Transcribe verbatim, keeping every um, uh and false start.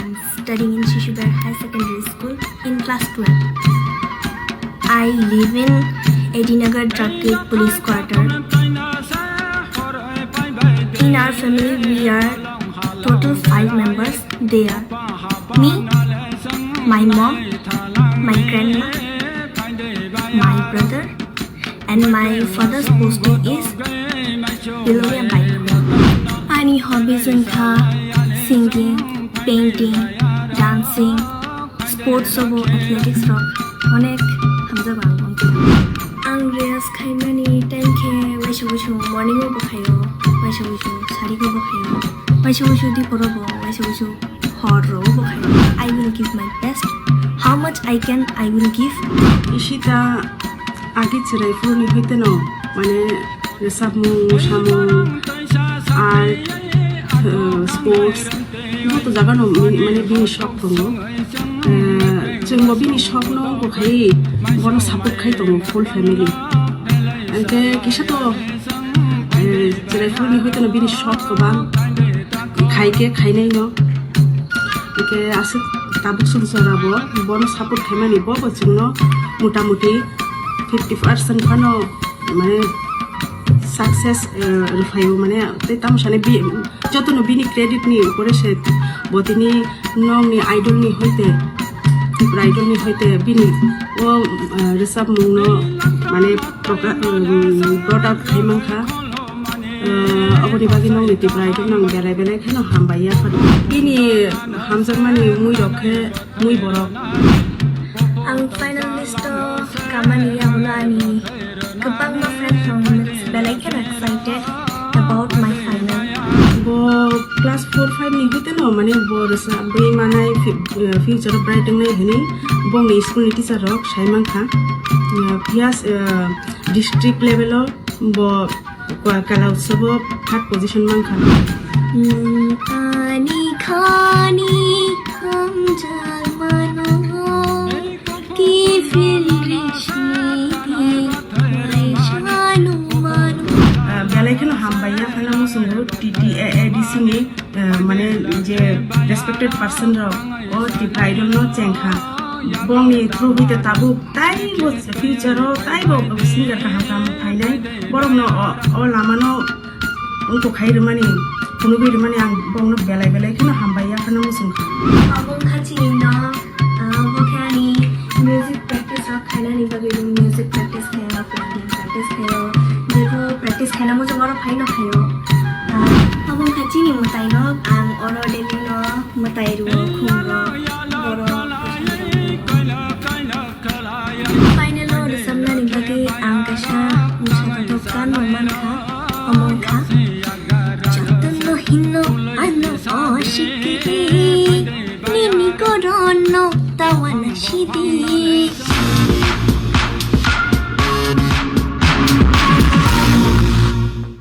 I'm studying in Shishuber High Secondary School in class twelve. I live in Edinagar Drug Gate Police Quarter. In our family, we are total five members. They are me, my mom, my grandma, my brother, and my father's posting is Bilonia Baithalok. Ani hobbies wngkha singing, painting, dancing, sports o bo athletics rok onek hamjak ang wngkha. Ang riyaz khaimani time khe waisa waisa morning o bo khaio, waisa waisa sari o bo khaio, waisa waisa dipor o bo, waisa waisa hor o bo khaio. I will give my best. How much I can, I will give. Ishita agi chwrai phuruni hoiteno mane rwchapmung, mwsamung, art, uh, sports, joto jagano mane bini shok tongo. Uh, chwngbo bini shokno wngkha khai bono support khai tongo full family. Hwnkhe kisa to, uh, chwrai phuruni hoiteno bini shok kwbang khai khe khainaino. Hwnkhe aswk tabuk song chora bo bono support khaimani bo bo chwngno mota moti fifty percent phano mane success, eh, rwphaio mane tei tamo sani bi-, jotono bini credit ni upore se bo tini nokni idol ni hoite, Tipra Idol ni hoite bini o, eh, rwchapmung no mane proka-, um, brought out khai mankha. Eh, oboni bagwi nokni Tipra Idol no ang belai belai kheno hambai ya phano. Bini hamjakmani mui rok khe mui borok. Ang final list o kamani yagulo ani kwbangma friend rok belai kheno excited about my final. Bo class four five ni hoite no mane bo rwsa bui manai fi-, eh, future bright wngnai hwnwi bongni school ni teacher rok sai mankha. Eh, phiya, eh, district level o bo Kala Utsav o third position mankha. Hmm, ani khani hamjakmano, kifil rishni di, kaisa nungmano. Ah, belai kheno hambai ya, phano muchungo T T A A D C ni, ah, mane je respected person rok o Tipra Idol no chengkha. Bongni through hite tabuk taibo future o taibo singer kaham kaham phainai. Borokno o, o lamano wngkuk khai rwmani, phunugwi rwmani ang bongno belai belai kheno hambai ya kheno muchungkha. Abo wngkha chini no, ah, bo khe ani music practice rok khainani bagwi music practice khaio, painting practice khaio, jebo practice khaina muchung oro phaino khaio. Ah, abo wngkha chini mwtai no, ang oro daily no mwtai rwo, khum rwo,